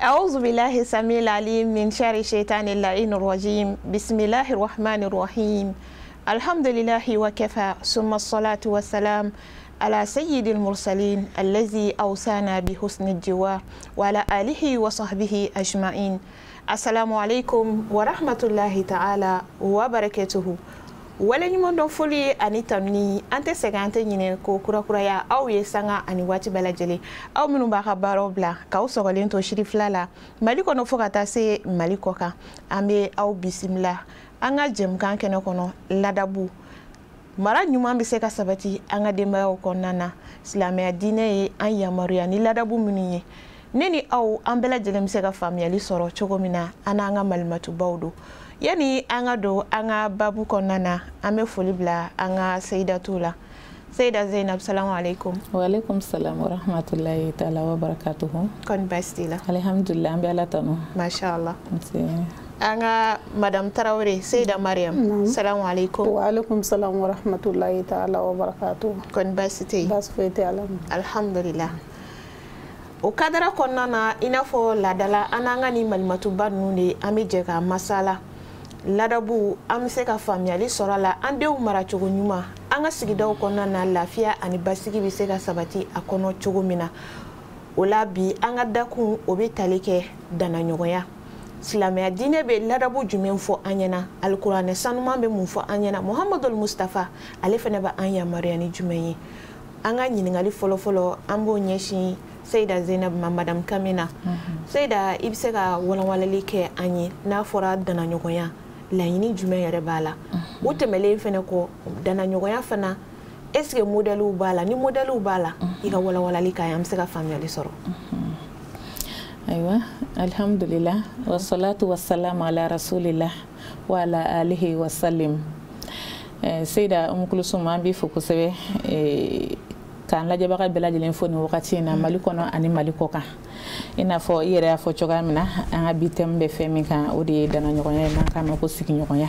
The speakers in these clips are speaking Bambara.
أعوذ بالله السميع العليم من شر الشيطان اللعين الرجيم. بسم الله الرحمن الرحيم. الحمد لله وكفى، ثم الصلاة والسلام على سيد المرسلين الذي أوصانا بحسن الجوار وعلى آله وصحبه أجمعين. السلام عليكم ورحمة الله تعالى وبركاته. Waleɲuman dɔn foli ani tanuni, an tɛ sɛgɛn, an tɛ ɲinɛ ko kurakuraya aw ye sanga ani waati bɛɛ lajɛlen. Aw minnu b'a ka baaraw bila k'aw sɔgɔlen to siri fila la Mali kɔnɔ fo ka taa se Mali kɔ kan, an bɛ aw bisimila an ka jɛmukan kɛnɛ kɔnɔ. Ladabu, mara ɲuman bɛ se ka sabati an ka denbayaw kɔnɔna na. Silamɛya diinɛ ye an yamaruya ni ladabu minnu ye, ne ni aw, an bɛɛ lajɛlen bɛ se ka faamuyali sɔrɔ cogo min na, an n'an ka malimatubaw don. Yani an ka don an ka babu kɔnɔna na, an bɛ foli bila an ka seyidatuw la. Seyida Zainab, salamu alaikum. Wa alaikum salam wa rahmatullahi ta'ala wa barakatuhu. Kɔni baasi t'i la? Alhamdulillah, an bɛ Ala tanu. Masha Allah. An ka Madame Tarawele, Seyida Mariam, salamu alaikum. Wa alaikum salam wa rahmatullahi ta'ala wa barakatuhu. Kɔni baasi tɛ yen? Baasi foyi tɛ Ala. Alhamdulillah. O kadara kɔnɔna na, i n'a fɔ laadala, an n'an ka nin malimatuba ninnu de, an bɛ jɛ ka masala ladabu, an bɛ se ka faamuyali sɔrɔ a la, an denw maracogo ɲuman, an ka sigidaw kɔnɔna na, lafiya ani basigi bɛ se ka sabati a kɔnɔ cogo min na. O la bi, an ka dakun o bɛ tali kɛ dannaɲɔgɔnya. Silamɛya diinɛ bɛ ladabu jumɛn fɔ an ɲɛna? Alikuranɛ sanuman bɛ mun fɔ an ɲɛna? Muhamadul Mustafa, ale fana bɛ an yamaruya ni jumɛn ye? An ka ɲininkali fɔlɔfɔlɔ, an b'o ɲɛsin Seyida Zainab ma, Madame Kamina. Seyida, i bɛ se ka walawalali kɛ an ye, n'a fɔra dannaɲɔgɔnya, laɲini jumɛn yɛrɛ b'a la? O tɛmɛlen fɛnɛ kɔ, dannaɲɔgɔnya fana, est ce que modèlew b'a la? Ni modèlew b'a la, i ka walawalali k'an ye, an bɛ se ka faamuyali sɔrɔ. Ayiwa, alhamdulillah, wassalatu wassalamu ala rasulillah wa ala alihi wa sallim. Seyida Umu Kulusum, an b'i fo kosɛbɛ k'an lajɛbaga bɛɛ lajɛlen fo nin wagati in na, Mali kɔnɔ ani Mali kɔ kan. I n'a fɔ i yɛrɛ y'a fɔ cogoya min na, an ka bi thème bɛ fɛn min kan, o de ye dannaɲɔgɔnya ye, n'an k'a ma ko sigiɲɔgɔnya.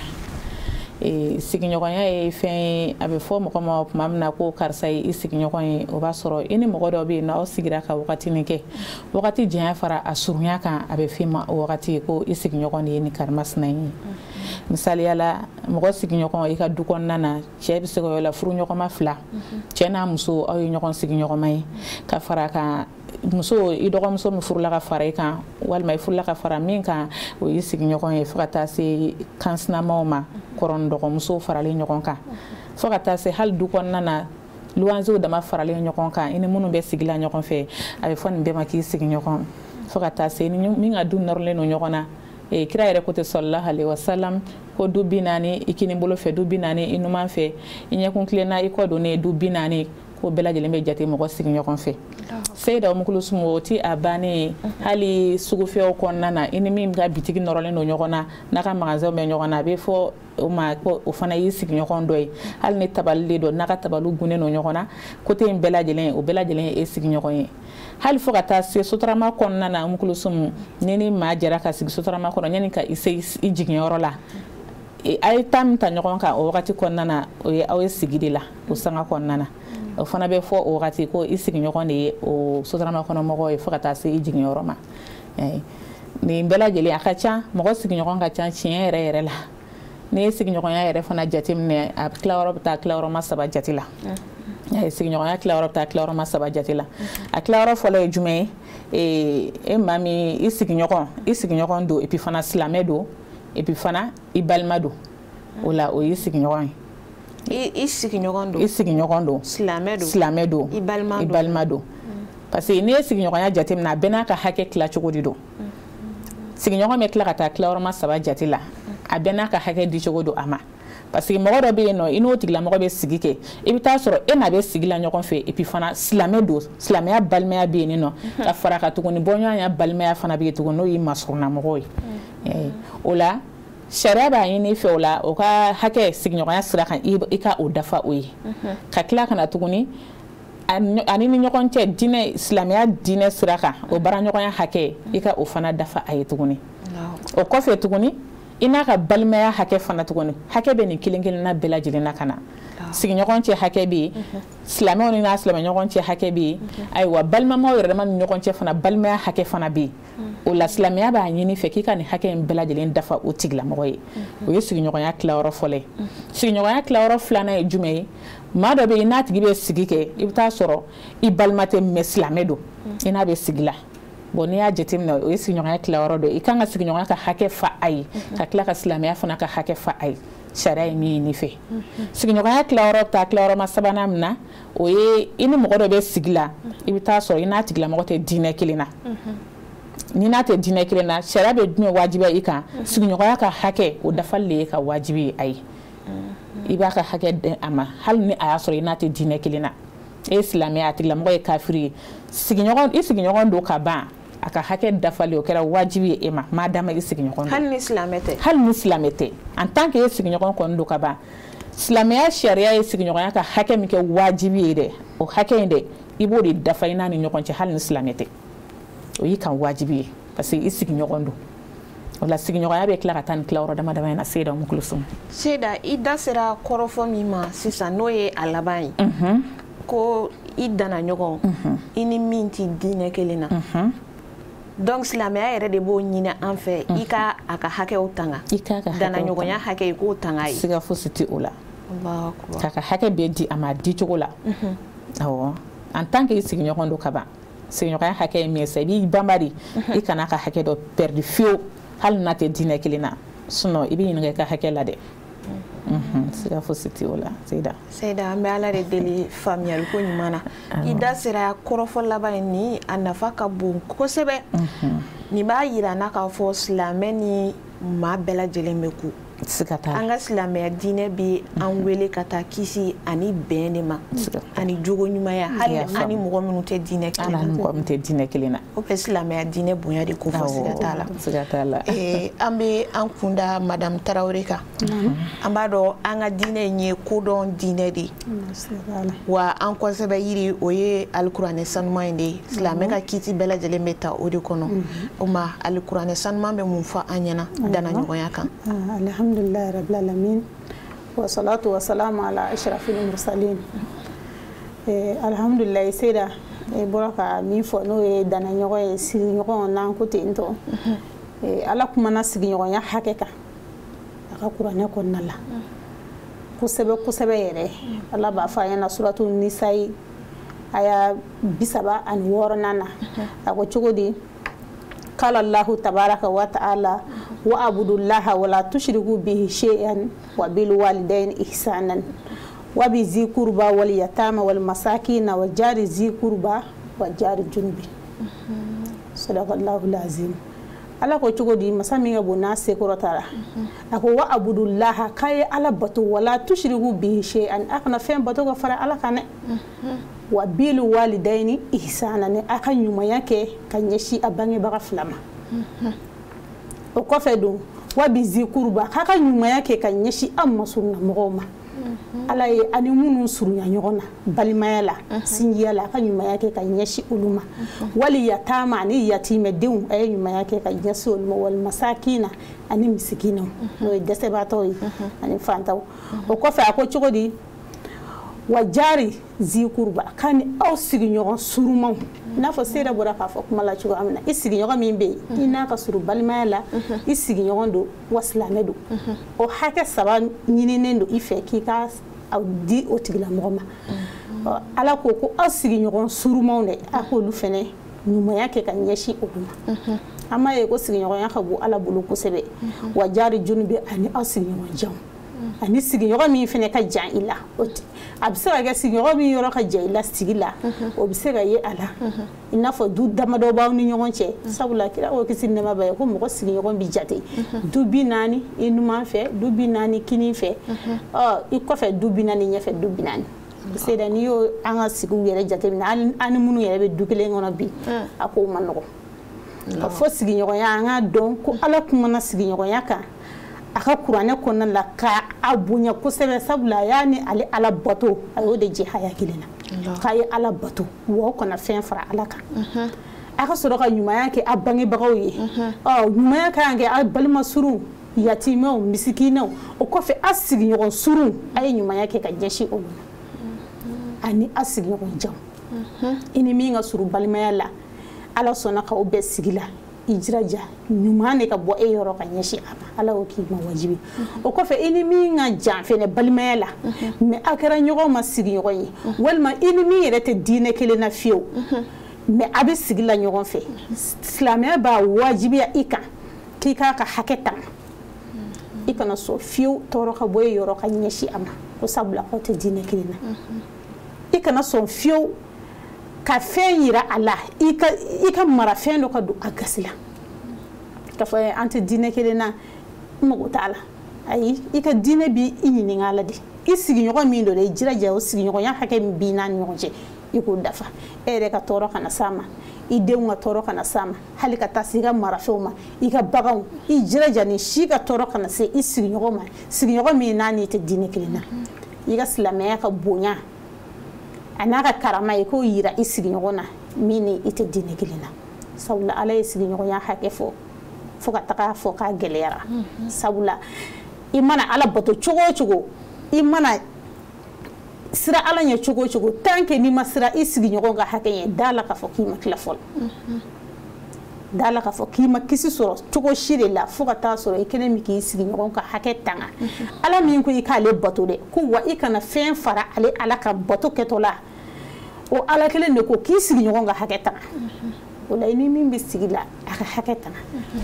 Sigiɲɔgɔnya ye fɛn ye, a bɛ fɔ mɔgɔ ma tuma min na ko karisa ye i sigiɲɔgɔn ye, o b'a sɔrɔ i ni mɔgɔ dɔ bɛ yen nɔ, aw sigira ka wagatinin kɛ, wagati janya fara a surunya kan, a bɛ f'i ma o wagati ko i sigiɲɔgɔn de ye nin karimasina in ye. Misaliya la, mɔgɔ sigiɲɔgɔn i ka du kɔnɔna na, cɛ bɛ se ka o la furuɲɔgɔnma fila, cɛ n'a muso, aw ye ɲɔgɔn sigiɲɔgɔnma ye. Ka fara a kan, muso, i dɔgɔmuso min furula ka fara i kan, walima i furula ka fara min kan, o y'i sigiɲɔgɔn ye, fo ka taa se kansinamaw ma, kɔrɔ ni dɔgɔmusow faralen ɲɔgɔn kan, fo ka taa se hali du kɔnɔna na, luwanzew dama faralen ɲɔgɔn kan, i ni minnu bɛ sigi la ɲɔgɔn fɛ, a bɛ fɔ nin bɛɛ ma k'i sigiɲɔgɔn, fo ka taa se ni min ka du nɔrɔlen don ɲɔgɔn na. Kira yɛrɛ ko ten, sallallahu alaihi wasallam, ko du 40 i kini bolo fɛ, du 40 i numan fɛ, i ɲɛkun tilenna i kɔ donnen, du 40, ko bɛɛ lajɛlen bɛ jate mɔgɔ sigiɲɔgɔn fɛ. Seyida Umu Kulusum, o ti a bannen ye. Hali sugufiyɛw kɔnɔna na, i ni min ka bitigi nɔrɔlen don ɲɔgɔn na, n'a ka magasinw bɛ ɲɔgɔn na, a bɛ fɔ o ma ko o fana y'i sigiɲɔgɔn dɔ ye. Hali ni tabali de don, n'a ka tabaliw gunnen don ɲɔgɔn na, côté in bɛɛ lajɛlen, o bɛɛ lajɛlen ye e sigiɲɔgɔn ye. Hali fo ka taa se sotarama kɔnɔna na, Umu Kulusum, ni maa jɛra ka sigi sotarama kɔnɔ, yanni ka i se i jiginyɔrɔ la, a ye taa min ta ɲɔgɔn kan o wagati kɔnɔna na, o ye aw ye sigi de la o sanga kɔnɔna na, o fana bɛ fɔ o wagati ko i sigiɲɔgɔn de ye o sotarama kɔnɔ mɔgɔw ye, fo ka taa se i jiginyɔrɔ ma. Nin bɛɛ lajɛlen a ka ca, mɔgɔ sigiɲɔgɔn ka ca tiɲɛ yɛrɛ yɛrɛ la. N'i ye sigiɲɔgɔnya yɛrɛ fana jateminɛ, a tilayɔrɔ bɛ taa tilayɔrɔma saba jate la. Sigiɲɔgɔnya tilayɔrɔ bɛ taa tilayɔrɔma saba jate la. A tilayɔrɔ fɔlɔ ye jumɛn ye? E maa min i sigiɲɔgɔn, i sigiɲɔgɔn don, et puis fana silamɛ don, et puis fana i balima don, o la o y'i sigiɲɔgɔn ye. I sigiɲɔgɔn don. I sigiɲɔgɔn don. Silamɛ don. Silamɛ don. I balima don. I balima don. Parce que n'i ye sigiɲɔgɔnya jateminɛ, a bɛɛ n'a ka hakɛ tilacogo de don. Sigiɲɔgɔn bɛ tila ka taa tilayɔrɔma saba jate la, a bɛɛ n'a ka hakɛ dicogo don a ma. Parce que mɔgɔ dɔ bɛ yen nɔ, i n'o tigilamɔgɔ bɛ sigi kɛ, i bɛ taa sɔrɔ e n'a bɛ sigi la ɲɔgɔn fɛ, et puis fana silamɛ don, silamɛya balimaya bɛ yen nɔ, ka fara ka tuguni bɔɲɔgɔnya balimaya fana bɛ yen tuguni, n'o y'i masurunnamɔgɔ ye. O la sariya b'a ɲini i fɛ, o la o ka hakɛ sigiɲɔgɔnya sira kan, i ka o dafa o ye. Ka tila ka na tuguni ani ni ɲɔgɔn cɛ diinɛ, silamɛya diinɛ sira kan, o baaraɲɔgɔnya hakɛ, i ka o fana dafa a ye tuguni. O kɔfɛ tuguni, I n'a ka balimaya hakɛ fana tuguni, hakɛ bɛ nin kelen kelenna bɛɛ lajɛlen na ka na. Sigiɲɔgɔn cɛ hakɛ bɛ yen, silamɛw ni n'a silamɛɲɔgɔn cɛ hakɛ bɛ yen, ayiwa balimamaw yɛrɛ dama ni ɲɔgɔn cɛ fana balimaya hakɛ fana bɛ yen. O la silamɛya b'a ɲini fɛ k'i ka nin hakɛ in bɛɛ lajɛlen dafa o tigilamɔgɔ ye. O ye sigiɲɔgɔnya tilayɔrɔ fɔlɔ ye. Sigiɲɔgɔnya tilayɔrɔ filanan ye jumɛn ye? Maa dɔ bɛ yen, n'a tigi bɛ sigi kɛ, i bɛ taa sɔrɔ i balima tɛ mais silamɛ don, i n'a bɛ sigi la. Bon, n'i y'a jateminɛ, o ye sigiɲɔgɔnya tilayɔrɔ dɔ ye. I kan ka sigiɲɔgɔnya ka hakɛ fa a ye, ka tila ka silamɛya fana ka hakɛ fa a ye, sariya ye min ɲini fɛ. Sigiɲɔgɔnya tilayɔrɔ bɛ taa tilayɔrɔma sabanan min na, o ye i ni mɔgɔ dɔ bɛ sigi la, i bɛ taa sɔrɔ i n'a tigilamɔgɔ tɛ diinɛ kelen na. Ni n'a tɛ diinɛ kelen na, sariya bɛ jumɛn wajibiya i kan? Sigiɲɔgɔnya ka hakɛ o dafali de ye ka wajibi ye a ye. I b'a ka hakɛ di a ma hali ni a y'a sɔrɔ i n'a tɛ diinɛ kelen na. E ye silamɛ, a tigilamɔgɔ ye kafiri ye. Sigiɲɔgɔn, i sigiɲɔgɔn don ka ban, a ka hakɛ dafali o kɛra wajibi ye e ma, maa dama i sigiɲɔgɔn don. Hali ni silamɛ tɛ. Hali ni silamɛ tɛ. En tant que e sigiɲɔgɔn kɔni don ka ban, silamɛya sariya ye sigiɲɔgɔnya ka hakɛ min kɛ wajibi ye dɛ, o hakɛ in dɛ, i b'o de dafa i n'a ni ɲɔgɔn cɛ hali ni silamɛ tɛ. O y'i kan wajibi ye parce que i sigiɲɔgɔn don. O la sigiɲɔgɔnya bɛ tila ka taa ni tilayɔrɔ dama dama in na. Seyida Umu Kulusum. Seyida, i da sera kɔrɔfɔ min ma sisan, n'o ye a laban ye. Ko i danna ɲɔgɔn, i ni min tɛ diinɛ kelen na. Donc silamɛya yɛrɛ de b'o ɲini an fɛ, i ka a ka hakɛw tanga. I k'a ka hakɛw tanga. Dannaɲɔgɔnya hakɛ, i k'o tanga ye. Siga fosi tɛ o la. K'a ka hakɛ bɛɛ di a ma a di cogo la. Awɔ. En tant que i sigiɲɔgɔn don ka ban, sigiɲɔgɔnya hakɛ ye min ye sa, i b'i banba de, i kana ka hakɛ dɔ perdu fiyewu, hali n'a tɛ diinɛ kelen na. Sinon i bɛ ɲininka i ka hakɛ la dɛ. Siga fosi tɛ o la. Seyida. Seyida, an bɛ Ala de deli faamuyali ko ɲuman na. I da sera kɔrɔfɔ laban in ni a nafa ka bon kosɛbɛ. Nin b'a yira n na k'a fɔ silamɛ ni maa bɛɛ lajɛlen bɛ ku. Siga t'a la. An ka silamɛya diinɛ bɛ an wele ka taa kisi ani bɛn de ma, ani jogo ɲumanya, hali ani mɔgɔ minnu tɛ diinɛ kelen na. Hali ani mɔgɔ min tɛ diinɛ kelen na. O bɛ silamɛya diinɛ bonya de ko fɔ. Siga t'a la. Siga t'a la. An bɛ an kunda Madame Tarawele kan. An b'a dɔn an ka diinɛ in ye kodɔn diinɛ de ye. Wa an kɔsɛbɛ yiri o ye alikuranɛ sanuman in de ye. Silamɛ ka kiiti bɛɛ lajɛlen bɛ ta o de kɔnɔ. O ma alikuranɛ sanuman bɛ mun fɔ an ɲɛna dannaɲɔgɔnya kan? Alhamdulillah rabbil alamin wa salatu wa salamu ala ashrafil mursalin. Alhamdulillah, Seyida, e bɔra ka min fɔ n'o ye dannaɲɔgɔn ye, sigiɲɔgɔn n'an ko ten tɔ. Ala kumana sigiɲɔgɔnya hakɛ kan a ka kuranɛ kɔnɔna la kosɛbɛ kosɛbɛ yɛrɛ. Ala b'a fɔ an ɲɛna suratu Nisayi aya 36 na, a ko cogo di? Qala Allahu tabaraka wa ta'ala wa abudullaha wa la tushriku bihi shay'an wa bil walidayni ihsanan wa bi zi qurba wal yatama wal masakin wa jari zi qurba wa jari junubi. Sadaqallahu alazim. Ala ko cogo di? Masa min ka bon n'a sekɔrɔ taara, a ko wa abudullaha, k'a ye Ala bato, wala tushriku bihi shay'an, a kana fɛn bato ka fara Ala kan dɛ. Wa bil walidayni ihsanan, a ka ɲumanya kɛ ka ɲɛsin a bangebaga fila ma. O kɔfɛ dun, wa bi zi qurba, k'a ka ɲumanya kɛ ka ɲɛsin an masurunna mɔgɔw ma. Ala ye ani minnu surunya ɲɔgɔn na balimaya la, sinjiya la, a ka ɲumanya kɛ ka ɲɛsin olu ma. Wali yatama, ani yatimɛdenw, a ye ɲumanya kɛ ka ɲɛsin olu ma. Wali masakina, ani misikinaw, n'o ye dɛsɛbaatɔw ye ani fantaw. O kɔfɛ a ko cogo di? Wa jari zi qurba, k'a ni aw sigiɲɔgɔn surumanw, i n'a fɔ Seyida bɔra k'a fɔ kuma la cogoya min na, i sigiɲɔgɔn min bɛ yen, i n'a ka surun balimaya la, i sigiɲɔgɔn don wa silamɛ don, o hakɛ saba ɲininen don i fɛ k'i ka di o tigilamɔgɔ ma. Ala ko ko aw sigiɲɔgɔn surumanw dɛ, a k'olu fɛnɛ ɲumanya kɛ ka ɲɛsin olu ma. An b'a ye ko sigiɲɔgɔnya ka bon Ala bolo kosɛbɛ. Wa jari junubi, ani aw sigiɲɔgɔn janw, ani sigiɲɔgɔn min fɛnɛ ka jan i la, a bɛ se ka kɛ sigiɲɔgɔn min yɔrɔ ka jan i la sigi la, o bɛ se ka ye a la, i n'a fɔ du damadɔ b'aw ni ɲɔgɔn cɛ. Sabula kira ko kisi ni nɛɛma b'a ye ko mɔgɔ sigiɲɔgɔn bɛ jate du 40 i numan fɛ, du 40 kinin fɛ, i kɔfɛ du 40 ɲɛfɛ du 40. Seyida, n'i y'o an ka sigiw yɛrɛ jateminɛ, an ni minnu yɛrɛ bɛ du kelen kɔnɔ bi, a kow ma nɔgɔn. Ka fɔ sigiɲɔgɔnya, an k'a dɔn ko Ala kumana sigiɲɔgɔnya kan a ka kuranɛ kɔnɔna la ka a bonya kosɛbɛ. Sabula a y'a ni ale Ala bato, a y'o de jɛ haya kelen na, k'a ye Ala bato wa aw kana fɛn fara Ala kan. A ka sɔrɔ ka ɲumanya kɛ a bangebagaw ye. Ɲumanya ka kan kɛ a balima surun, Yatimɛw, misikinɛw, o kɔfɛ a sigiɲɔgɔn surun, a ye ɲumanya kɛ ka ɲɛsin olu ma, ani a sigiɲɔgɔn janw. I ni min ka surun balimaya la, Ala sɔnna k'aw bɛɛ sigi la, i jiraja ɲuman de ka bɔ e yɔrɔ ka ɲɛsin a ma, Ala y'o k'i ma wajibi. O kɔfɛ i ni min ka jan fɛnɛ balimaya la, mais a kɛra ɲɔgɔn ma sigiɲɔgɔn ye, walima i ni min yɛrɛ tɛ diinɛ kelen na fiyewu, mais a bɛ sigi la ɲɔgɔn fɛ, silamɛya b'a wajibiya i kan k'i k'a ka hakɛ tanga. I kana sɔn fiyewu tɔɔrɔ ka bɔ e yɔrɔ ka ɲɛsin a ma, ko sabula k'aw tɛ diinɛ kelen na. I kana sɔn fiyewu ka fɛn yira a la, i ka marafɛn dɔ ka don a gasi la, k'a fɔ an tɛ diinɛ kelen na, n mago t'a la. Ayi, i ka diinɛ b'i ɲininka a la de. I sigiɲɔgɔn min don dɛ, i jilaja o sigiɲɔgɔnya hakɛ min b'i n'a ni ɲɔgɔn cɛ, i k'o dafa. E yɛrɛ ka tɔɔrɔ kana s'a ma, i denw ka tɔɔrɔ kana s'a ma, hali ka taa se i ka marafɛnw ma, i ka baganw, i jilaja ni si ka tɔɔrɔ kana se i sigiɲɔgɔn ma, sigiɲɔgɔn min n'a n'i tɛ diinɛ kelen na. I ka silamɛya ka bonya a n'a ka karama ye, k'o yira i sigiɲɔgɔn na min ni i tɛ diinɛ kelen na. Sabula Ala ye sigiɲɔgɔnya hakɛ fɔ fo ka taga fɔ k'a gɛlɛyara. Sabula i mana Ala bato cogo o cogo, i mana sira Ala ɲɛ cogo o cogo, tant que n'i ma sira i sigiɲɔgɔn ka hakɛ ɲɛ, da la k'a fɔ k'i ma tila fɔlɔ, da la k'a fɔ k'i ma kisi sɔrɔ cogo si de la, fo ka taa sɔrɔ i kɛlen min k'i sigiɲɔgɔn ka hakɛ tanga. Ala min ko i k'ale bato dɛ, ko wa i kana fɛn fara ale Ala ka bato kɛtɔ la, o Ala kelen de ko k'i sigiɲɔgɔn ka hakɛ tanga. O la i ni min bɛ sigi la, a ka hakɛ tanga,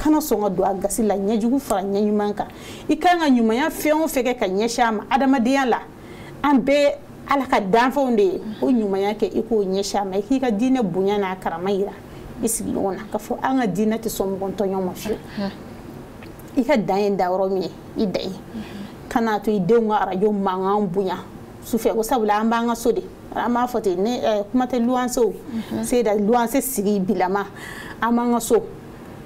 kana sɔn ka don a gasi la, ɲɛjugu fara ɲɛɲuman kan. I kan ka ɲumanya fɛn o fɛn kɛ ka ɲɛsin a ma adamadenya la, an bɛɛ Ala ka danfɛnw de ye, o ɲumanya kɛ i k'o ɲɛsin a ma, i k'i ka diinɛ bonya n'a karama yira i sigiɲɔgɔn na, k'a fɔ an ka diinɛ tɛ sɔn mɔgɔ tɔɲɔ ma fiyewu. I ka dan ye danyɔrɔ min ye, i dan ye. Kan'a to i denw ka arajo mankan bonya sufɛ, ko sabula an b'an ka so de, an b'a fɔ ten, ne kuma tɛ luwansew, seyida luwanse sigi bilama, an b'an ka so,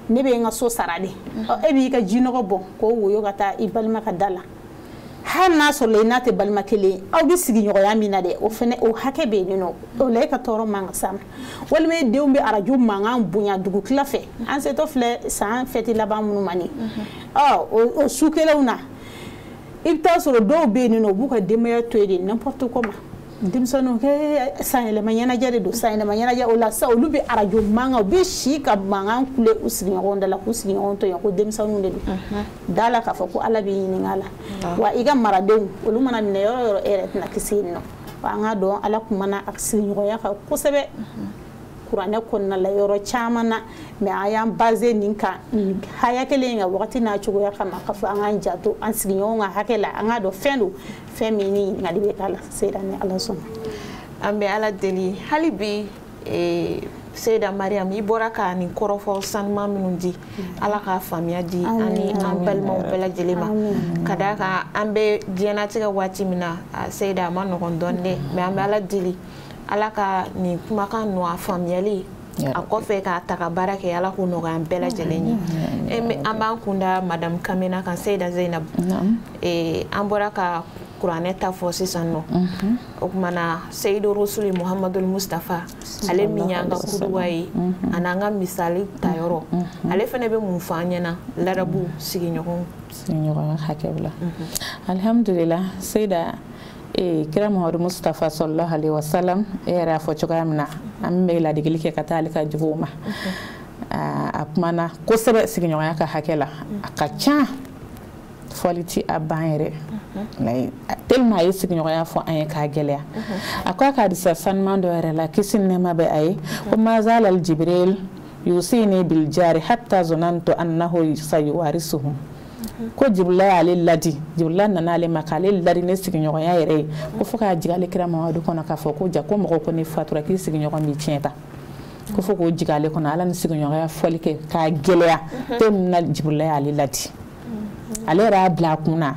ne bɛ n ka so sara de, e b'i ka jinɔgɔ bɔn k'o woyo ka taa i balima ka da la, hali n'a sɔrɔ i n'a tɛ balima kelen ye, aw bɛ sigiɲɔgɔnya min na dɛ, o fɛnɛ o hakɛ bɛ yen nɔ, o la e ka tɔɔrɔ man ka s'a ma. Walima e denw bɛ arajo mankan bonya dugutila fɛ, an setɔ filɛ san fɛti laban minnu ma nin, ɔ o su kelenw na, i bɛ taa sɔrɔ dɔw bɛ yen nɔ, u b'u ka denbaya to yen de n'importe comment. Denmisɛnninw kɛ sanyɛlɛma ɲɛnajɛ de don, sanyɛlɛma ɲɛnajɛ, o la sisan olu bɛ arajo mankan, u bɛ si ka mankan kule u sigiɲɔgɔnw da la, k'u sigiɲɔgɔnw to yen ko denmisɛnninw de don. Da la k'a fɔ ko Ala b'i ɲininka a la. Wa i ka maradenw, olu mana minɛ yɔrɔ o yɔrɔ, e yɛrɛ tɛna kisi yen nɔ. Wa an k'a dɔn Ala kumana a sigiɲɔgɔnya kan kosɛbɛ kuranɛ kɔnɔna la yɔrɔ caman na, mais an y'an basé nin kan haya kelen in kan wagati n'a cogoya kama, k'a fɔ an k'an janto an sigiɲɔgɔnw ka hakɛ la, an k'a dɔn fɛn don, fɛn min ni ɲininkali bɛ k'a la. Seyida, ni Ala sɔnna. An bɛ Ala deli hali bi. Seyida Mariam, i bɔra ka nin kɔrɔfɔ sanuman minnu di, Ala k'a faamuya di ani an balimaw bɛɛ lajɛlen ma, ka d'a kan an bɛ diɲɛlatigɛ waati min na, Seyida, a ma nɔgɔn dɔɔnin dɛ, mais an bɛ Ala deli Ala ka nin kumakan nɔ a faamuyali a kɔfɛ k'a ta ka baara kɛ, Ala k'o nɔgɔya an bɛɛ lajɛlen ye. An b'an kunda Madame Kamena kan, Seyida Zeyinab. An bɔra ka kuranɛ ta fɔ sisan nɔ, o tuma na Seyidu Rusuli Muhamadul Mustafa, ale min y'an ka kuduwa ye ani an ka misali tayɔrɔ, ale fana bɛ mun fɔ an ɲɛna ladabu sigiɲɔgɔn hakɛ la? Alhamdulillah, Seyida, kira Muhammadu Mustafa sallallahu alaihi wasallam, e yɛrɛ y'a fɔ cogoya min na, an bɛ ladegeli kɛ ka taa ale ka juguw ma. A kumana kosɛbɛ sigiɲɔgɔnya ka hakɛ la, a ka ca, fɔli ti a ban yɛrɛ, tellement a ye sigiɲɔgɔnya fɔ an ye k'a gɛlɛya. A ko a ka hadisa sanuman dɔ yɛrɛ la, kisi ni nɛɛma bɛ a ye, ko mazalal Jibril yusini bil jari hatta zonantu annahu sayuwarisuhum. Ko Jibrila y'ale ladi, Jibrila nana ale ma k'ale ladi ne sigiɲɔgɔnya yɛrɛ ye, ko fo k'a jigin ale kira Mamadu kɔnɔ k'a fɔ ko ja ko mɔgɔ ko ne fatura k'i sigiɲɔgɔn b'i tiɲɛ ta, ko fo k'o jigin ale kɔnɔ. Ala ni sigiɲɔgɔnya fɔli kɛ k'a gɛlɛya te min na, Jibrila y'ale ladi, ale yɛrɛ y'a bila a kun na,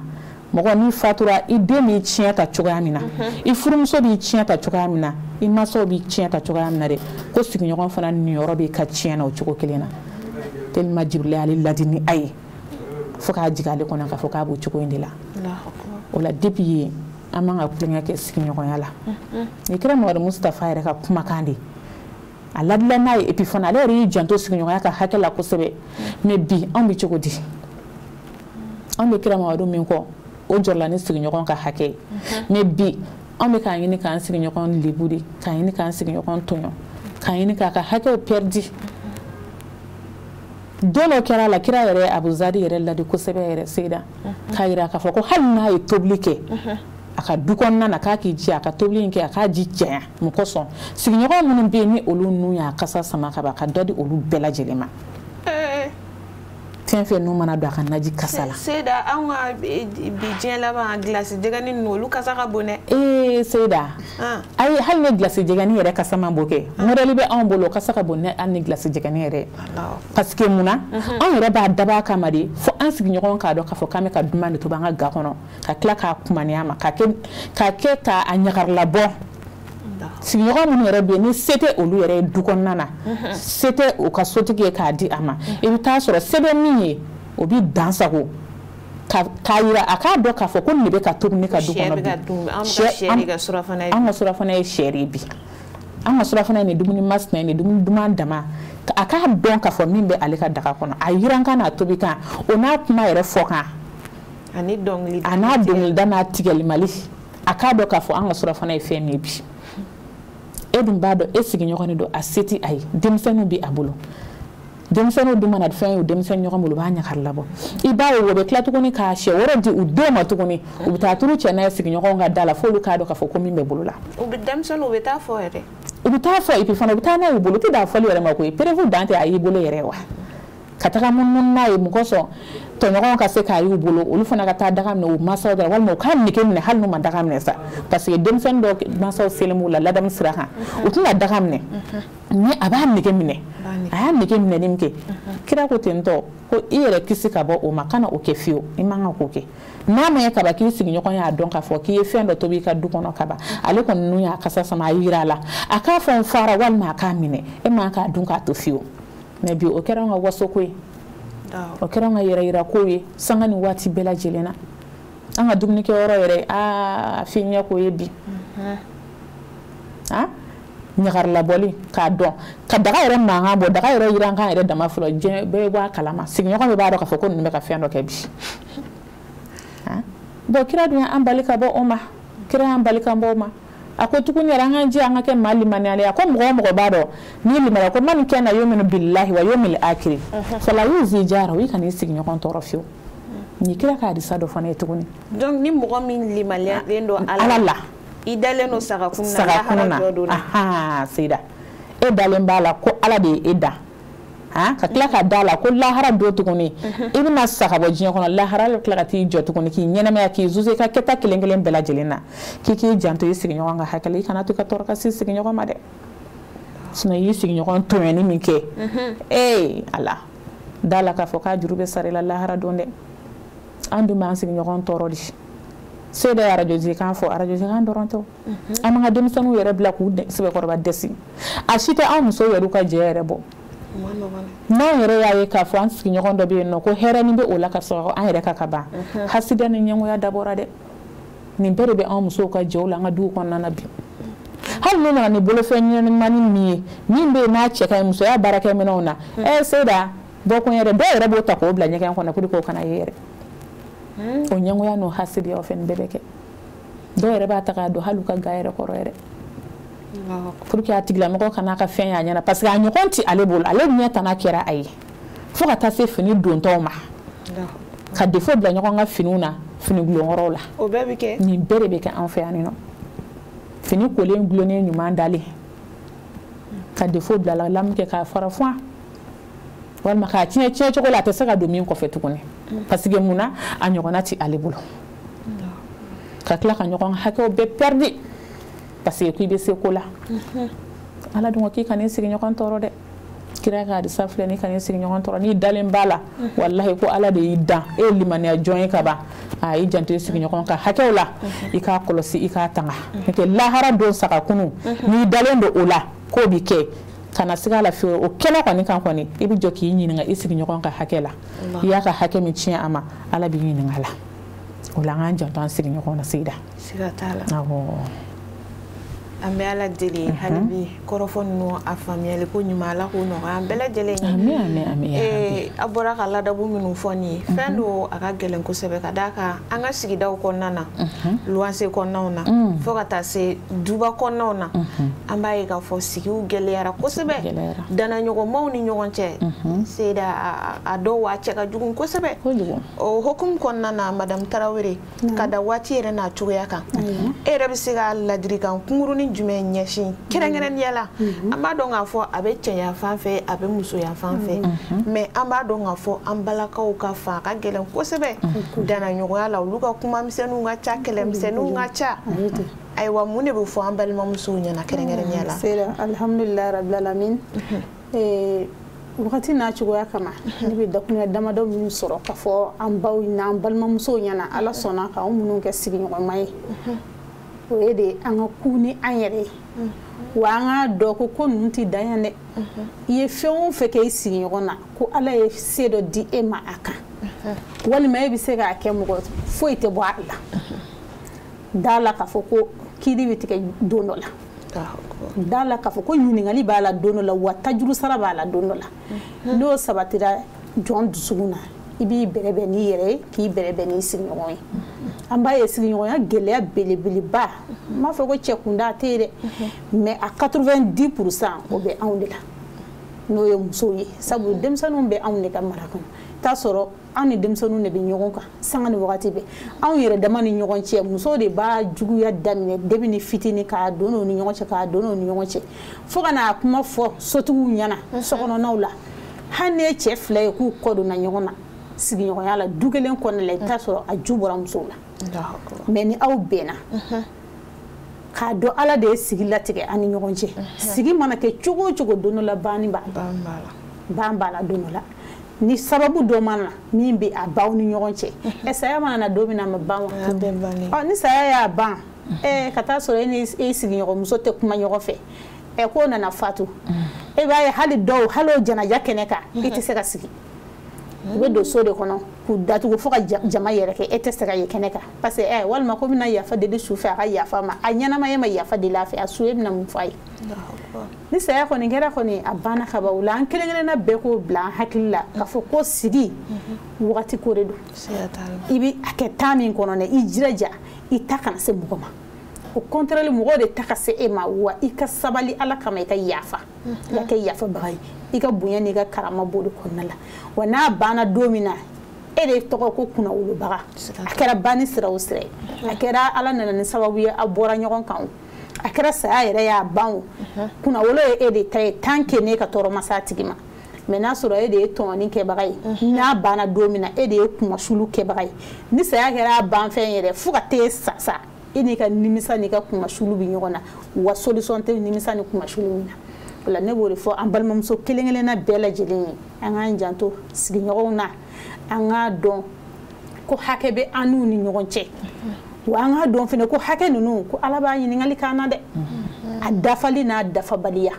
mɔgɔ n'i fatura i den b'i tiɲɛ ta cogoya min na, i furumuso b'i tiɲɛ ta cogoya min na, i mansaw b'i tiɲɛ ta cogoya min na dɛ, ko sigiɲɔgɔn fana niyɔrɔ b'i ka tiɲɛ na o cogo kelen na. Tellement Jibrila y'ale ladi ni a ye, fo k'a jigin ale kɔnɔ k'a fɔ k'a b'o cogo in de la. O la depuis yen, an man ka tulonkɛ kɛ sigiɲɔgɔnya la. Nin kira Mamadu Mustafa yɛrɛ ka kumakan de, a ladila n'a ye, et puis fana ale yɛrɛ y'i janto sigiɲɔgɔnya ka hakɛ la kosɛbɛ. Mais bi anw bɛ cogo di? Anw bɛ kira Mamadu min kɔ, o jɔrɔla ni sigiɲɔgɔn ka hakɛ ye. Mais bi anw bɛ k'a ɲini k'an sigiɲɔgɔn lebu de, k'a ɲini k'an sigiɲɔgɔn tɔɲɔ, k'a ɲini k'a ka hakɛw pɛridi. Don dɔ kɛra la, kira yɛrɛ Abuzari yɛrɛ ladi kosɛbɛ yɛrɛ Seyida, k'a yira k'a fɔ ko hali n'a ye tobili kɛ a ka du kɔnɔna na, k'a k'i jija a ka tobili in kɛ, a k'a ji cɛya. Mun kosɔn? Sigiɲɔgɔn minnu bɛ yen ni olu nun y'a kasa sama ka ban, a ka dɔ di olu bɛɛ lajɛlen ma. Fɛn fɛn n'u mana don a ka naji kasa la. Seyida, anw ka bi diɲɛ laban gilasi jɛgɛni ninnu, olu kasa ka bon dɛ. Ee Seyida, ayi, hali ni gilasi jɛgɛni yɛrɛ kasa man bon kɛ, modèle bɛ anw bolo, kasa ka bon ni hali ni gilasi jɛgɛni yɛrɛ. Parce que mun na, anw yɛrɛ b'a dabɔ a kama de, fo an sigiɲɔgɔn k'a dɔn k'a fɔ k'an bɛ ka duman de tobi an ka ga kɔnɔ, ka tila k'a kumaniya ma, k'a kɛ k'a ɲagarilabɔ. Sigiɲɔgɔn minnu yɛrɛ bɛ yen ni se tɛ olu yɛrɛ ye du kɔnɔna na, se tɛ u ka sotigi ye k'a di a ma, i bɛ taa sɔrɔ se bɛ min ye o bɛ dan sago k'a yira a k'a dɔn k'a fɔ ko nin de bɛ ka tobi ne ka du kɔnɔ bi. An ka surafana ye sɛ de ye bi, an ka surafana ye nin dumuni masina ye, nin dumuni duman dama. A k'a dɔn k'a fɔ min bɛ ale ka daga kɔnɔ, a yirankan n'a tobi kan, o n'a kuma yɛrɛ fɔ kan, a n'a dɔnkilida n'a tigɛlimali, a k'a dɔn k'a fɔ an ka surafana ye fɛn min ye bi. E dun b'a dɔn e sigiɲɔgɔn de don, a se tɛ a ye, denmisɛnninw bɛ a bolo, denmisɛnninw dun mana fɛn ye u denmisɛnnin ɲɔgɔn bolo, u b'a ɲagari labɔ. I b'a ye o bɛ tila tuguni k'a sɛ wɛrɛ di u denw ma tuguni, u bɛ taa turu cɛ n'a ye sigiɲɔgɔnw ka da la, f'olu k'a dɔn k'a fɔ ko min bɛ bolo la. U bɛ denmisɛnninw, u bɛ taa fɔ yɛrɛ. U bɛ taa fɔ, et puis fana u bɛ taa n'a ye u bolo, u tɛ dan fɔli yɛrɛ ma koyi, preuve dan tɛ a y'i bolo yɛrɛ wa. Ka taga munumunu n'a ye, mun kosɔn tɔɲɔgɔnw ka se k'a y'u bolo, olu fana ka taa daga minɛ u mansaw da la, walima u k'a nege minɛ hali n'u ma daga minɛ sa, parce que denmisɛnnin dɔw mansaw selen b'u la ladamu sira kan, u tɛna daga minɛ, mais a b'a nege minɛ, a y'a nege minɛli min kɛ, kira ko ten tɔ ko i yɛrɛ kisi ka bɔ o ma, kana o kɛ fiyewu, i man kan k'o kɛ. N'a ma ye kaba k'i sigiɲɔgɔn y'a dɔn k'a fɔ k'i ye fɛn dɔ tobi i ka du kɔnɔ kaba, ale kɔni nun y'a kasa sama, a yira a la, a k'a fɔ n fara walima a k'a minɛ, e man k'a dun k'a to fiyewu. Mais bi o kɛra an ka wasoko ye, o kɛra an ka yɛrɛyirako ye sanga ni waati bɛɛ lajɛlen na. An ka dumunikɛyɔrɔ yɛrɛ, aa f'i ɲɛ k'o ye bi. Ɲagarilabɔli k'a dɔn ka daga yɛrɛ mankan bɔ, daga yɛrɛ yirankan yɛrɛ dama fɔlɔ, diɲɛ bɛɛ bɔ a kalama, sigiɲɔgɔn bɛɛ b'a dɔn k'a fɔ ko ninnu bɛ ka fɛn dɔ kɛ bi. Bon, kira dun y'an bali ka bɔ o ma, kira y'an bali ka bɔ o ma. A ko tuguni yɛrɛ an k'an jija an ka kɛ maa limaniyalen ye. A ko mɔgɔ o mɔgɔ b'a dɔn n'i limaniya ko man kana yuminu billahi wa yawmil akhir fala yuzi jarahu, i kan'i sigiɲɔgɔn tɔɔrɔ fiyewu. Nin kira ka hadisa dɔ fana ye tuguni. Donc ni mɔgɔ min limaniyalen don Ala la, i dalen don sagakun na, lahara jɔ don na. Seyida, e dalen b'a la ko Ala de ye e dan, ka tila ka da la ko lahara don tuguni, i bɛna sa ka bɔ diɲɛ kɔnɔ, lahara bɛ tila ka t'i jɔ tuguni k'i ɲɛnamaya, k'i zuze i ka kɛta kelen kelen bɛɛ lajɛlen na, k'i k'i janto i sigiɲɔgɔn ka hakɛ la, i kana to i ka tɔɔrɔ ka se sigiɲɔgɔn ma dɛ, sinon i y'i sigiɲɔgɔn tɔɲɔni min kɛ, ee Ala, da la k'a fɔ k'a juru bɛ sara i la lahara don dɛ. An dun b'an sigiɲɔgɔn tɔɔrɔ de. Seyida ye arajo zikan fɔ, arajo zikan dɔrɔn tɛ, an b'an ka denmisɛnninw yɛrɛ bila k'u sɛbɛkɔrɔba dɛsɛ, a si tɛ anw musow yɛrɛ ka jɛ yɛrɛ bɔ. N'anw yɛrɛ y'a ye k'a fɔ an sigiɲɔgɔn dɔ bɛ yen nɔ ko hɛrɛnin bɛ o la ka sɔrɔ an yɛrɛ ka ban, hasida ni ɲɛngoya dabɔra dɛ. Nin bɛɛ de bɛ anw musow ka jɛw la an ka duw kɔnɔna na bi. Hali n'u nana ni bolofɛn ɲɛnamani min ye, min bɛ yen n'a cɛ ka ɲi musoya baarakɛminɛnw na, Seyida, bɔkun yɛrɛ dɔw yɛrɛ b'o ta k'o bila ɲɛgɛn kɔnɔ pour que o kana ye yɛrɛ. O ɲɛngoya n'o hasidiya o fɛn bɛɛ bɛ kɛ. Dɔw yɛrɛ b'a ta k'a don hali u ka ga yɛrɛ kɔrɔ yɛrɛ, pour que a tigilamɔgɔ kana ka fɛn y'a ɲɛna, parce que a ɲɔgɔn tɛ ale bolo, ale ɲɛ tana kɛra a ye, fo ka taa se fini dontɔw ma, ka défaut bila ɲɔgɔn ka finiw na, fini gulonkɔrɔw la. O bɛɛ bɛ kɛ. Nin bɛɛ de bɛ kɛ an fɛ yan nɔ. Fini kolen gulonnen ɲuman dalen, ka défaut bila la, lamu kɛ k'a fara fuwan, walima k'a tiɲɛ tiɲɛ cogo la a tɛ se ka don min kɔfɛ tuguni, parce que mun na, a ɲɔgɔnna tɛ ale bolo. Ka tila ka ɲɔgɔn hakɛw bɛɛ pɛridi, parce que k'i bɛ se ko la. Ala dun ko k'i kan'i sigiɲɔgɔn tɔɔrɔ dɛ. Kira ka hadisa filɛ, n'i kan'i sigiɲɔgɔn tɔɔrɔ, n'i dalen b'a la, walahi ko Ala de y'i dan, e ye limaniya jɔn ye ka ban, a i janto i sigiɲɔgɔn ka hakɛw la, i k'a kɔlɔsi, i k'a tanga. N'o tɛ lahara don sagakunu, n'i dalen don o la k'o bɛ kɛ, kana siga a la fiyewu, o kɛnɛ kɔni kan kɔni, i bɛ jɔ k'i ɲininka i sigiɲɔgɔn ka hakɛ la, i y'a ka hakɛ min tiɲɛ a ma, Ala b'i ɲininka a la. O la an k'an janto an sigiɲɔgɔn na, Seyida. Siga t'a la. Awɔ. An bɛ Ala deli hali bi kɔrɔfɔ ninnu a faamuyali ko ɲuman Ala k'o nɔgɔya an bɛɛ lajɛlen ye. Ami ami ami. A bɔra ka ladabu minnu fɔ nin ye, fɛn don a ka gɛlɛn kosɛbɛ ka d'a kan an ka sigidaw kɔnɔna na, luwanse kɔnɔnaw na, fo ka taa se duba kɔnɔnaw na, an b'a ye k'a fɔ sigiw gɛlɛyara kosɛbɛ, dannaɲɔgɔnmaw ni ɲɔgɔn cɛ, Seyida a dɔw a cɛ ka jugu kosɛbɛ. O hokumu kɔnɔna na, Madame Tarawele, ka da waati yɛrɛ n'a cogoya kan, e yɛrɛ bɛ se ka ladilikan kunkurunin jumɛn ɲɛsin kɛrɛnkɛrɛnnenya la? An b'a dɔn k'a fɔ a bɛ cɛya fan fɛ, a bɛ musoya fan fɛ, mais an b'a dɔn k'a fɔ an balakaw ka fan ka gɛlɛn kosɛbɛ dannaɲɔgɔnya la, olu ka kumamisɛnninw ka ca, kɛlɛmisɛnninw ka ca. Ayiwa, mun de bɛ fɔ an balimamusow ɲɛna kɛrɛnkɛrɛnnenya la? Sera, alhamdulilayi rabbil alamin. Wagati n'a cogoya kama, ne bɛ dakurunya damadɔ minnu sɔrɔ k'a fɔ an baw n'an balimamusow ɲɛna, Ala sɔnna k'anw minnu kɛ sigiɲɔgɔnma ye, o ye de an ka ku ni an yɛrɛ ye, wa an k'a dɔn ko ninnu tɛ dan yan dɛ. I ye fɛn o fɛn kɛ i sigiɲɔgɔn na, ko Ala ye se dɔ di e ma a kan, walima e bɛ se k'a kɛ mɔgɔ foyi tɛ bɔ a la, da la k'a fɔ ko kiiri bɛ tigɛ don dɔ la, da la k'a fɔ ko ɲininkali b'a la don dɔ la, wa tajuru sara b'a la don dɔ la. N'o sabatira jɔn dusukun na, i b'i bɛrɛbɛn n'i yɛrɛ ye, k'i bɛrɛbɛn n'i sigiɲɔgɔn ye. An b'a ye sigiɲɔgɔnya gɛlɛya belebeleba, n m'a fɔ ko cɛ kunda a tɛ yen dɛ, mais a 90% o bɛ anw de la, n'o ye musow ye, sabu denmisɛnninw bɛ anw de ka mara kɔnɔ. I t'a sɔrɔ anw ni denmisɛnninw de bɛ ɲɔgɔn kan sanga ni wagati bɛɛ, anw yɛrɛ dama ni ɲɔgɔn cɛ, musow de b'a juguya daminɛ depuis ni fitinin k'a don u ni ɲɔgɔn cɛ, k'a don u ni ɲɔgɔn cɛ, fo ka n'a kuma fɔ sotigiw ɲɛna sokɔnɔnaw la. Hali ni ye cɛ fila ye k'u kɔ donna ɲɔgɔn na sigiɲɔgɔnya la du kelen kɔnɔna la, i bɛ t'a sɔrɔ a ju bɔra musow la. Mais ni aw bɛnna k'a dɔn Ala de ye sigi latigɛ an ni ɲɔgɔn cɛ, sigi mana kɛ cogo o cogo, don dɔ la banni b'a la, ban b'a la don dɔ la, ni sababu dɔ mana na min bɛ a baw ni ɲɔgɔn cɛ, ɛ saya mana na don min na, a ma ban wa? Ni saya y'a ban, ka taa sɔrɔ e ni e sigiɲɔgɔnmuso tɛ kuma ɲɔgɔn fɛ, ɛ k'o nana fatu, e b'a ye hali dɔw hali o janaja kɛnɛ kan, i tɛ se ka sigi. U bɛ don so de kɔnɔ k'u datugu fo ka jama yɛrɛ kɛ, e tɛ se ka ye kɛnɛ kan, parce que walima ko bɛna yafa deli su fɛ, a ka yafa ma, a ɲɛnama e ma yafa deli a fɛ, a su e bɛna mun fɔ a ye? Ni saya kɔni kɛra kɔni, a banna ka ban. O la an kelen kelenna bɛɛ k'o bila an hakili la k'a fɔ ko sigi wagati ko de don, i bɛ a kɛ temps min kɔnɔ dɛ, i jilaja i ta kana se mɔgɔ ma, au contraire mɔgɔw de ta ka se e ma, wa i ka sabali Ala kama, i ka yafa, i ka kɛ yafabaga ye, i ka bonya n'i ka karama b'o de kɔnɔna la. Wa n'a banna don min na, e de tɔgɔ ko kunnawolobaga, a kɛra banni sira o sira ye, a kɛra Ala nana ni sababu ye aw bɔra ɲɔgɔn kan o, a kɛra saya yɛrɛ y'a ban o, kunnawolo ye e de ta ye tant que n'e ka tɔɔrɔ ma s'a tigi ma. Mais n'a sɔrɔ e de ye tɔɲɔni kɛbaga ye, n'a banna don min na, e de ye kumasulu kɛbaga ye, ni saya kɛra a banfɛn yɛrɛ fo ka t'e sa sa, e n'i ka nimisa n'i ka kumasulu bɛ ɲɔgɔn na, wa solution tɛ nimisa ni kumasulu min na. O la ne b'o de fɔ an balimamuso kelen kelenna bɛɛ lajɛlen ye, an k'an janto sigiɲɔgɔnw na, an k'a dɔn ko hakɛ bɛ an n'u ni ɲɔgɔn cɛ, wa an k'a dɔn fana ko hakɛ ninnu ko Ala b'a ɲininkali k'an na dɛ, a dafali n'a dafabaliya.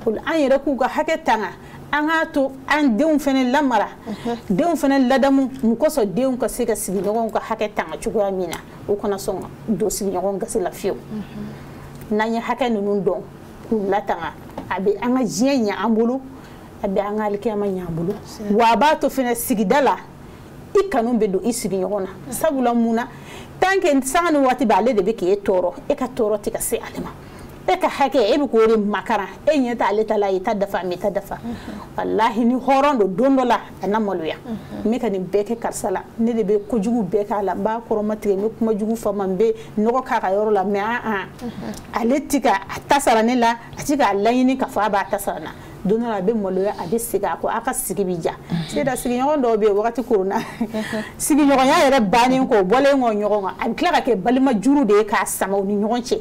O la an yɛrɛ k'u ka hakɛ tanga, an k'a to an denw fana lamara, denw fana ladamu, mun kosɔn denw ka se ka sigiɲɔgɔnw ka hakɛ tanga cogoya min na, o kana sɔn ka don sigiɲɔgɔn gasi la fiyewu. N'an ye hakɛ ninnu dɔn k'u latanga, a bɛ an ka diɲɛ ɲɛ an bolo, a bɛ an ka alikiyama ɲɛ an bolo, wa a b'a to fana sigida la i kanu bɛ don i sigiɲɔgɔn na. Sabula mun na, tant que sanga ni waati bɛɛ ale de bɛ k'e tɔɔrɔ, e ka tɔɔrɔ tɛ ka se ale ma, e ka hakɛ e bɛ k'o de makaran, e ɲɛ t'ale ta la, i ta dafa, a ta dafa. Walahi ni hɔrɔn don don dɔ la a na maloya, n bɛ ka nin bɛɛ kɛ karisa la, ne de bɛ kojugu bɛɛ k'a la, n b'a kɔrɔmatigɛ, n bɛ kuma jugu fɔ a ma, n bɛ nɔgɔ k'a ka yɔrɔ la, mais ale ti ka a ta sara ne la, a ti k'a laɲini k'a fɔ a b'a ta sara n na. Don dɔ la a bɛ maloya, a bɛ segin a kɔ, a ka sigi bɛ ja. Seyida sigiɲɔgɔn dɔw bɛ yen wagati koronna, sigiɲɔgɔnya yɛrɛ bannen kɔ, bɔlen kɔ ɲɔgɔn kan, a bɛ tila ka kɛ balima juru de ye k'a sama u ni ɲɔgɔn cɛ.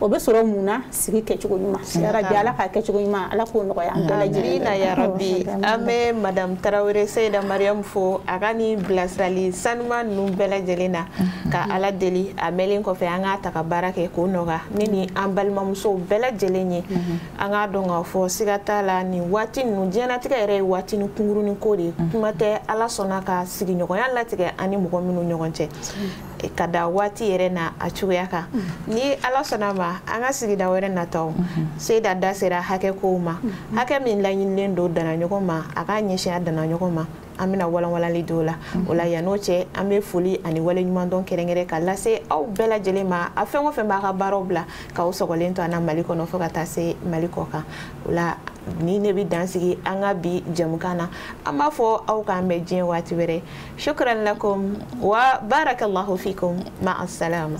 O bɛ sɔrɔ mun na? Sigi kɛcogo ɲuman. Yarabi Ala k'a kɛcogo ɲuman, Ala k'o nɔgɔya an bɛɛ lajɛlen. Amina ya Rabbi. An bɛ Madame Tarawele Seyida Mariam fo a ka nin bilasirali sanuman ninnu bɛɛ lajɛlen na, ka Ala deli a mɛnlen kɔfɛ an k'a ta ka baara kɛ k'o nɔgɔya ne ni an balimamusow bɛɛ lajɛlen ye. An k'a dɔn k'a fɔ siga t'a la nin waati ninnu, diɲɛlatigɛ yɛrɛ ye waati ni kunkurunin ko de ye, kuma tɛ Ala sɔnna ka sigiɲɔgɔnya latigɛ an ni mɔgɔ minnu ɲɔgɔn cɛ. Ka da waati yɛrɛ na a cogoya kan. Ni Ala sɔnna ma, an ka sigida wɛrɛ nataw, Seyida da sera hakɛ kow ma, hakɛ min laɲinilen don danaɲɔgɔn ma, a k'a ɲɛsin a danaɲɔgɔn ma, an bɛna walanwalali don o la. O la, yann'o cɛ, an bɛ foli ani waleɲumandɔn kɛrɛnkɛrɛn ka lase aw bɛɛ lajɛlen ma, a fɛn o fɛn b'a ka baaraw bila k'aw sɔgɔlen to an na Mali kɔnɔ fo ka taa se Mali kɔ kan. O la, ni ne bɛ dan sigi an ka bi jɛmukan na. An b'a fɔ aw k'an bɛn diɲɛ waati wɛrɛ. Shukran lakum wa barakallahu fikum, ma'a salama.